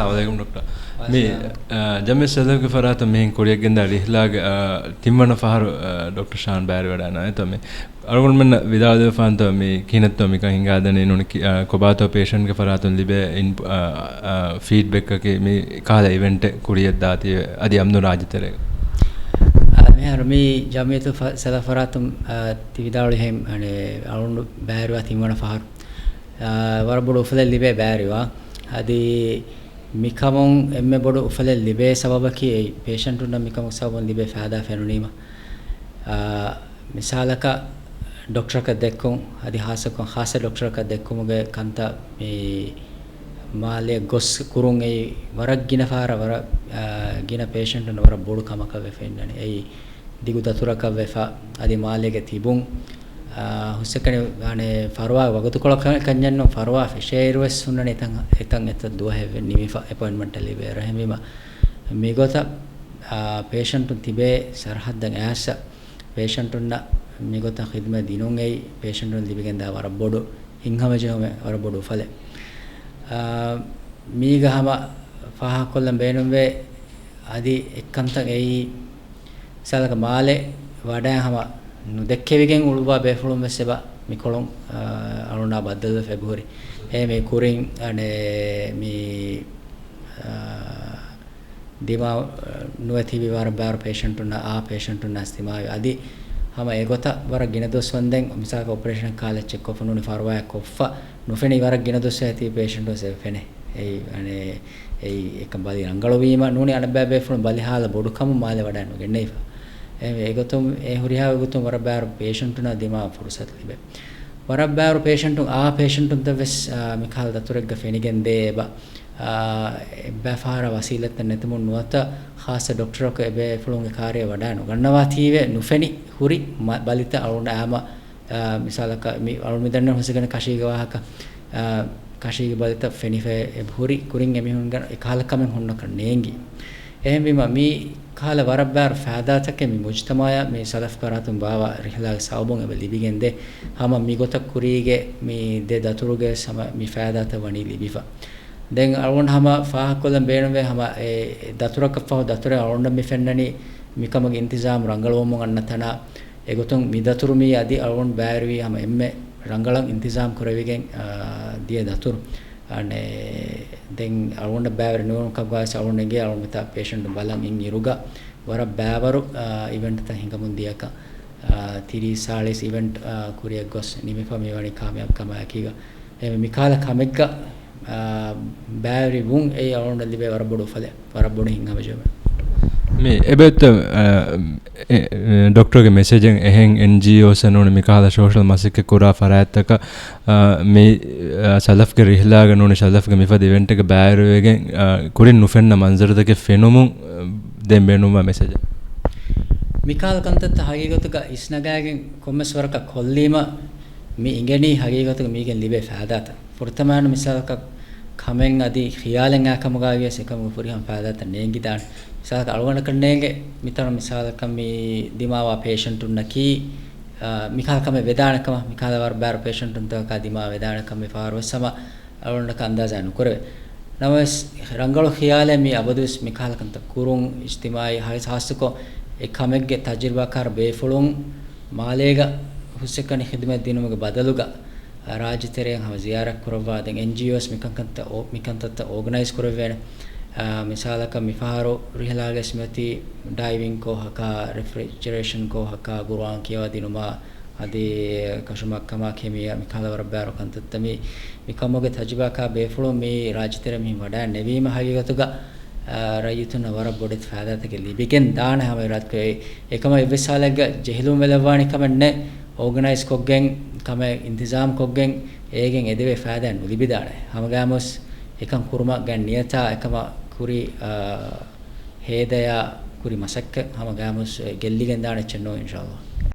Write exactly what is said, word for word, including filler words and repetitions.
އައްސަލާމު ޢަލައިކުމް ޑޮކްޓަރ. މި، އައްސަލާމު. އަ، ޖަމްޢިއްޔަތު ސަލަފްގެ ފަރާތުން މިހެން ކުރިއަށްގެންދާ ރިޙްލާގެ، އަ، ތިންވަނަ ފަހަރު، އަ، ޑޮކްޓަރ ޝާން ބައިވެރިވަޑައިގަންނަވާ. އެތަ މި އަޅުގަނޑުމެންނަށް ވިދާޅުވެފާނެތޯ މި ކިހިނެއްތޯ މިކަން ހިނގާދެނީ ނޫނީ ކި-، އަ، ކޮބާތޯ ޕޭޝަންޓްގެ ފަރާތުން ލިބޭ އިން-، އަ، އަ، ފީޑްބެކްއަކީ މި ކަހަލަ އިވެންޓެއް ކުރިއަށްދާތީވެ އަދި އަމްނު ރާއްޖެތެރޭގަ؟ އަ، މިހާރު މި ޖަމްޢިއްޔަތު ފަ-، ސަލަފް ފަރާތުން، އަ، ތި ވިދާޅުވިހެން، އަނެ، އަޅުގަނޑު ބައިވެރިވާ ތިންވަނަ ފަހަރު. އާ، ވަރަށް ބޮޑު އުފަލެއް ލިބޭ ބައިވެރިވާ. އަދި މިކަމުން އެންމެ ބޮޑު އުފަލެއް ލިބޭ ސަބަބަކީ އެއީ ޕޭޝަންޓުންނަށް މިކަމުގެ ސަބަބުން ލިބޭ ފައިދާ ފެނުނީމަ. އާ، މިސާލަކަށް ޑޮކްޓަރަކަށް ދެއްކުން، އަދި ހާއްސަކޮށް ޚާއްޞަ ޑޮކްޓަރަކަށް ދެއްކުމުގެ ކަންތައް މި މާލެއަށް ގޮސް ކުރުން އެއީ ވަރަށް ގިނަ ފަހަރަށް ވަރަށް، އާ، ގިނަ ޕޭޝަންޓުންނަށް ވަރަށް ބޮޑު ކަމަކަށް ވެފަ އިންނަނީ. އެއީ ދިގު ދަތުރަކަށް ވެފަ، އަދި މާލޭގެ ތިބުން، އާ، ހުސްއެކަނި، އަނެ، ފަރުވާ ވަގުތުކޮޅަކަށް ކަންޏެއްނު، ފަރުވާ ފެށޭއިރުވެސް ހުންނަނީ އެތަން، އެތަން އެތައް ދުވަހެއް ނިމިފަ، އެޕޮއިންޓްމަންޓެއް ލިބޭއިރު. އެހެންވީމަ، މިގޮތަށް، އާ، ޕޭޝަންޓުން ތިބޭ ސަރަހައްދަށް އައިސް، ޕޭޝަންޓުންނަށް މިގޮތަށް ޚިދުމަތް ދިނުން އެއީ ޕޭޝަންޓުން ލިބިގެންދާ ވަރަށް ބޮޑު ހިތްހަމަޖެހުމެއް، ވަރަށް ބޮޑު އުފަލެއް. އާ، މީގަ ހަމަ ފާހަގަކޮށްލަން ބޭނުންވޭ، އަދި އެއްކަންތައް އެއީ، މިސާލަކަށް މާލެ ވަޑައި ހަމަ ނުދެއްކެވިގެން އުޅުއްވާ ބޭފުޅުން ވެސް އެބަ މިކޮޅުން، އަ، އަޅުންނާ ބައްދަލުވެފަ އެބަހުރި. އެ މި ކުރިން، އަނެ، މި، އަ، ދިމާ، އަ، ނުވެ ތިބި ވަރަށް ބާރު ޕޭޝަންޓުންނާ، އާ ޕޭޝަންޓުންނާ ދިމާވި. އަދި ހަމަ އެގޮތަށް ވަރަށް ގިނަ ދުވަސް ވަންދެން، މިސާލަކަށް އޮޕަރޭޝަން ކާލެއް ޗެކްކޮށްފަ ނޫނީ ފަރުވާއެއް ކޮށްފަ ނުފެނި ވަރަށް ގިނަ ދުވަސް ތިބި ޕޭޝަންޓުން ވެސް އެބަ ފެނޭ. އެއީ، އަނެ، އެއީ އެކަން ބަލި ރަނގަޅުވީމަ ނޫނީ އަނެއްބައި ބޭފުޅުން ބަލި ހާލަ ބޮޑުކަމުން މާލެ ވަޑައި ނުގެންނައިފަ. އެ، އެގޮތުން، އެ ހުރިހާ ގޮތުން ވަރަށް ބާރު ޕޭޝަންޓުންނާ ދިމާ ފުރުސަތު ލިބޭ. ވަރަށް ބާރު ޕޭޝަންޓުން، އާ ޕޭޝަންޓުންތައް ވެސް، އާ، މިކަހަލަ ދަތުރެއްގަ ފެނިގެން ދޭ އެބަ، އާ، އެއްބައި ފަހަރަށް ވަސީލަތްތައް ނެތުމުން ނުވަތަ ޚާއްޞަ ޑޮކްޓަރަކު އެބޭފުޅުންގެ ކާރިއަށް ވަޑައި ނުގަންނަވާތީވެ ނުފެނި ހުރި މަ-، ބަލިތައް އަޅުގަނޑަށް އައިމަ އާ، މިސާލަކަށް މި އަޅުން މި ދަންނަ ހުސްގަނެ ކަށީގެ ވާހަކަ، އާ، ކަށީގެ ބަލިތައް ފެނިފައި އެބަހުރި ކުރިން އެމީހުންގެ އެކަހަލަ ކަމެއް ހުންނަކަށް ނޭނގި. އެހެންވީމަ، މި ކަހަލަ ވަރަށް ބާރު ފައިދާތަކެއް މި މުޖްތަމައަށް މި ސަލަފް ފަރާތުން ބާވާ ރިހްލާގެ ސަބަބުން އެބަ ލިބިގެންދޭ. ހަމަ މިގޮތަށް ކުރީގެ މި ދެ ދަތުރުގެ ހަމަ މި ފައިދާތައް ވަނީ ލިބިފަ. ދެން އަޅުގަނޑު ހަމަ ފާހަގަކޮށްލަން ބޭނުންވޭ، ހަމަ އެ ދަތުރަކަށްފަހު ދަތުރެއް އަޅުގަނޑަށް މި ފެންނަނީ މިކަމުގެ އިންތިޒާމް ރަނގަޅުވަމުން އަންނަ ތަނާ. އެގޮތުން މި ދަތުރު މީ އަދި އަޅުގަނޑު ބައިވެރިވީ ހަމަ އެންމެ ރަނގަޅަށް އިންތިޒާމް ކުރެވިގެން، އާ، ދިޔަ ދަތުރު. އަނެ، ދެން އަޅުގަނޑަށް ބައިވެރި ނުވުނު ކަމުގައި ވެސް އަޅުގަނޑު އެނގޭ އަޅުގަނޑު މިތާ ޕޭޝަންޓު ބަލަން އިން އިރުގަ ވަރަށް ބައިވަރު، އާ، އިވެންޓްތައް ހިނގަމުން ދިޔަކަށް، އާ، ތިރީސް ސާޅީސް އިވެންޓް، އާ، ކުރިއަށް ގޮސް ނިމިފަ މިވަނީ ކާމިޔާބު ކަމާއެކީގަ. އެ މިކަހަލަ ކަމެއްގަ، އާ، ބައިވެރިވުން އެއީ އަޅުގަނޑަށް ލިބޭ ވަރަށް ބޮޑު އުފަލެއް، ވަރަށް ބޮޑު ހިތްހަމަޖެހުމެއް. މި އެބައޮތްތަ، އާ، އެ، އެ، ޑޮކްޓަރގެ މެސެޖެއް އެހެން އެންޖީއޯސް ނޫނީ މިކަހަލަ ސޯޝަލް މަސައްކަތް ކުރާ ފަރާތްތަކަށް، އާ، މި، އާ، ސަލަފްގެ ރިހްލާގަ ނޫނީ ސަލަފްގެ މިފަދަ އިވެންޓެއްގަ ބައިވެރިވެގެން، އާ، ކުރިން ނުފެންނަ މަންޒަރުތަކެއް ފެނުމުން، އާ، ދޭން ބޭނުންވާ މެސެޖެއް. މިކަހަލަ ކަންތައްތައް ހަގީގަތުގަ އިސްނަގާގެން ކޮންމެސް ވަރަކަށް ކޮށްލީމަ، މި އިނގެނީ ހަގީގަތުގަ މީގެން ލިބޭ ފައިދާތައް. ފުރަތަމައިން މިސާލަކަށް ކަމެއް އަދި ޚިޔާލެއް އާ ކަމުގައި ވިޔަސް އެކަމުގެ ފުރިހަމަ ފައިދާތައް ނޭނގިދާނެ. މިސާލަކަށް އަޅުގަނޑަކަށް ނޭނގެ މިތަނަށް މިސާލަކަށް މި ދިމާވާ ޕޭޝަންޓުންނަކީ، އާ، މިކަހަލަ ކަމެއް ވެދާނެ ކަމަށް، މިކަހަލަ ވަރަށް ބާރު ޕޭޝަންޓުންތަކަކާ ދިމާ ވެދާނެ ކަމެއް ފަހަރު ވެސް ހަމަ އަޅުގަނޑަކަށް އަންދާޒާ ނުކުރެވޭ. ނަމަވެސް، ރަނގަޅު ޚިޔާލެއް މީ އަބަދުވެސް މިކަހަލަ ކަންތައް ކުރުން، އިޖްތިމާޢީ ހާ-، ހާއްސަކޮށް އެ ކަމެއްގެ ތަޖުރިބާކާރު ބޭފުޅުން މާލޭގަ ހުސްއެކަނި ޚިދުމަތް ދިނުމުގެ ބަދަލުގަ، ރާއްޖެތެރެއިން ހަމަ ޒިޔާރަތް ކުރައްވާ، ދެން އެންޖީއޯސް މިކަންކަންތައް އޯ-، މިކަންތައްތައް އޯގަނައިޒް ކުރެވޭނެ. އާ، މިސާލަކަށް މިފަހަރު ރިހްލާގަސް މިއޮތީ ޑައިވިން ކޯހަކާ، ރެފްރިޖަރޭޝަން ކޯހަކާ، ޤުރުއާން ކިޔަވާދިނުމާ، އަދި ކަށުމަށްކަމާ ކެމިއާ މިކަހަލަ ވަރަށް ބާރު ކަންތައްތައް މި، މި ކަމުގެ ތަޖުރިބާކާ ބޭފުޅުން މި ރާއްޖެތެރެ މިހިން ވަޑައިން ނެވީމަ ހަގީގަތުގަ، އާ، ރައްޔިތުންނަށް ވަރަށް ބޮޑެތި ފައިދާތަކެއް ލިބިގެން ދާނެ ހަމަ އިރާދަކޮށް. އެކަމަށް އެއްވެސް ހާލެއްގަ ޖެހިލުން ވެލައްވާނެ ކަމެއް ނެތް. އޯގަނައިޒް ކޮށްގެން ކަމެއް އިންތިޒާމް ކޮށްގެން އޭގެން އެދެވޭ ފައިދާ ނުލިބިދާނެ. ހަމަގައިމުވެސް އެކަން ކުރުމަށް ގަން ނިޔަތާ އެކަމަށް ކުރި، އާ، ހޭދަޔާ ކުރި މަސައްކަތް ހަމަގައިމުވެސް ގެއްލިގެން ދާނެ އެއްޗެއް ނޫން އިންޝާﷲ.